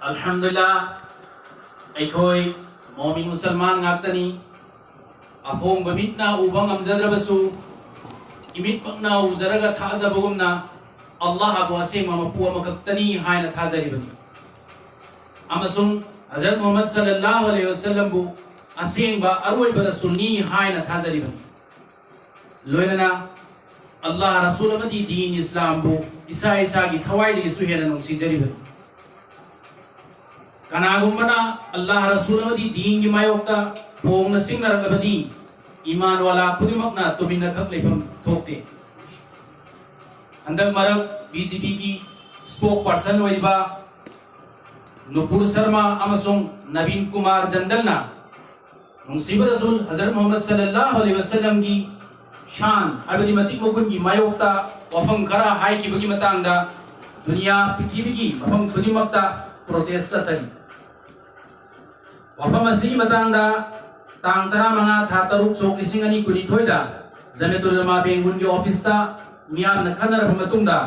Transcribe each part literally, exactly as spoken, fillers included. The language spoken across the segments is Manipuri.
ꯑꯜꯍꯝꯗꯨꯂꯤꯜꯂꯥꯍ, ꯑꯩꯈꯣꯏ ꯃꯣꯃꯤꯟ ꯃꯨꯁꯜꯃꯥꯟ ꯉꯥꯛꯇꯅꯤ꯫ ꯑꯐꯣꯡꯕ ꯃꯤꯠꯅ ꯎꯕ ꯉꯝꯖꯗ꯭ꯔꯕꯁꯨ, ꯏꯃꯤꯠꯃꯛꯅ ꯎꯖꯔꯒ ꯊꯥꯖꯕꯒꯨꯝꯅ, ꯑꯜꯂꯥꯍꯕꯨ ꯑꯁꯦꯡꯕ ꯃꯄꯨ ꯑꯃꯈꯛꯇꯅꯤ ꯍꯥꯏꯅ ꯊꯥꯖꯔꯤꯕꯅꯤ꯫ ꯑꯃꯁꯨꯡ ꯍꯖꯔꯠ ꯃꯨꯍꯝꯃꯗ ꯁꯜꯂꯜꯂꯥꯍꯨ ꯑꯂꯩꯍꯤ ꯋꯁꯜꯂꯝꯕꯨ ꯑꯁꯦꯡꯕ ꯑꯔꯣꯏꯕ ꯔꯁꯨꯜꯅꯤ ꯍꯥꯏꯅ ꯊꯥꯖꯔꯤꯕꯅꯤ꯫ ꯂꯣꯏꯅꯅ ꯑꯜꯂꯥꯍ ꯔꯁꯨꯜ ꯑꯃꯗꯤ ꯗꯤꯟ ꯏꯁꯂꯥꯝꯕꯨ ꯏꯁꯥ ꯏꯁꯥꯒꯤ ꯊꯋꯥꯏꯗꯒꯤꯁꯨ ꯍꯦꯟꯅ ꯅꯨꯡꯁꯤꯖꯔꯤꯕꯅꯤ꯫ ꯀꯅꯥꯒꯨꯝꯕꯅ ꯑꯜꯂꯥꯍ ꯔꯁꯨꯜ ꯑꯃꯗꯤ ꯗꯤꯟꯒꯤ ꯃꯥꯌꯣꯛꯇ ꯐꯣꯡꯅ ꯁꯤꯡꯅꯔꯛꯂꯕꯗꯤ, ꯏꯃꯥꯟ ꯋꯥꯂꯥ ꯈꯨꯗꯤꯡꯃꯛꯅ ꯇꯨꯃꯤꯟꯅꯈꯛ ꯂꯩꯐꯝ ꯊꯣꯛꯇꯦ꯫ ꯍꯟꯗꯛ ꯃꯔꯛ ꯕꯤ ꯖꯦ ꯄꯤꯒꯤ ꯁ꯭ꯄꯣꯛ ꯄꯔꯁꯟ ꯑꯣꯏꯔꯤꯕ ꯅꯨꯄꯨꯔ ꯁꯔꯃ ꯑꯃꯁꯨꯡ ꯅꯕꯤꯟ ꯀꯨꯃꯥꯔ ꯖꯟꯗꯜꯅ ꯅꯨꯡꯁꯤꯕ ꯔꯁꯨꯜ ꯍꯖꯔꯠ ꯃꯨꯍꯝꯃꯗ ꯁꯜꯂꯜꯂꯥꯍꯨ ꯑꯂꯩꯍꯤ ꯋꯁꯜꯂꯝꯒꯤ ꯁꯥꯟ, ꯍꯥꯏꯕꯗꯤ ꯃꯇꯤꯛ ꯃꯒꯨꯟꯒꯤ ꯃꯥꯌꯣꯛꯇ ꯋꯥꯐꯝ ꯈꯔ ꯍꯥꯏꯈꯤꯕꯒꯤ ꯃꯇꯥꯡꯗ ꯗꯨꯅꯤꯌꯥ ꯄ꯭ꯔꯤꯊꯤꯕꯤꯒꯤ ꯃꯐꯝ ꯈꯨꯗꯤꯡꯃꯛꯇ ꯄ꯭ꯔꯣꯇꯦꯁ ꯆꯠꯊꯔꯤ꯫ ꯋꯥꯐꯝ ꯑꯁꯤꯒꯤ ꯃꯇꯥꯡꯗ ꯇꯥꯡ ꯇꯔꯥꯃꯉꯥ ꯊꯥ ꯇꯔꯨꯛ ꯁꯣꯛ ꯂꯤꯁꯤꯡ ꯑꯅꯤ ꯀꯨꯟꯅꯤꯊꯣꯏꯗ ꯖꯃꯤꯌꯥꯇꯨꯜ ꯎꯂꯃꯥ ꯕꯦꯡꯒꯨꯜꯒꯤ ꯑꯣꯐꯤꯁꯇ ꯃꯤꯌꯥꯝꯅ ꯈꯟꯅꯔꯕ ꯃꯇꯨꯡꯗ,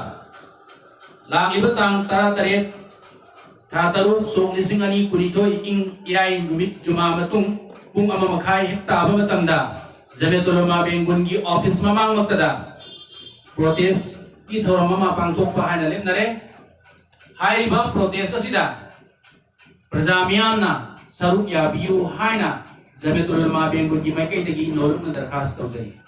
ꯂꯥꯛꯂꯤꯕ ꯇꯥꯡ ꯇꯔꯥꯇꯔꯦꯠ ꯊꯥ ꯇꯔꯨꯛ ꯁꯣꯛ ꯂꯤꯁꯤꯡ ꯑꯅꯤ ꯀꯨꯟꯅꯤꯊꯣꯏ, ꯏꯪ ꯏꯔꯥꯏ ꯅꯨꯃꯤꯠ ꯖꯨꯃꯥ ꯃꯇꯨꯡ ꯄꯨꯡ ꯑꯃ ꯃꯈꯥꯏ ꯍꯦꯛ ꯇꯥꯕ ꯃꯇꯝꯗ ꯖꯃꯤꯌꯥꯇꯨꯜ ꯎꯂꯃꯥ ꯕꯦꯡꯒꯨꯜꯒꯤ ꯑꯣꯐꯤꯁ ꯃꯃꯥꯡꯃꯛꯇꯗ ꯄ꯭ꯔꯣꯇꯦꯁꯀꯤ ꯊꯧꯔꯝ ꯑꯃ ꯄꯥꯡꯊꯣꯛꯄ ꯍꯥꯏꯅ ꯂꯦꯞꯅꯔꯦ꯫ ꯍꯥꯏꯔꯤꯕ ꯄ꯭ꯔꯣꯇꯦꯁ ꯑꯁꯤꯗ ꯄ꯭ꯔꯖꯥ ꯃꯤꯌꯥꯝꯅ ꯁꯔꯨꯛ ꯌꯥꯕꯤꯌꯨ ꯍꯥꯏꯅ ꯖꯃꯤꯌꯥꯇꯨꯜ ꯎꯂꯃꯥ ꯕꯦꯡꯒꯨꯜꯒꯤ ꯃꯥꯏꯀꯩꯗꯒꯤ ꯅꯧꯂꯨꯛꯅ ꯗꯔꯈꯥꯁ ꯇꯧꯖꯔꯤ꯫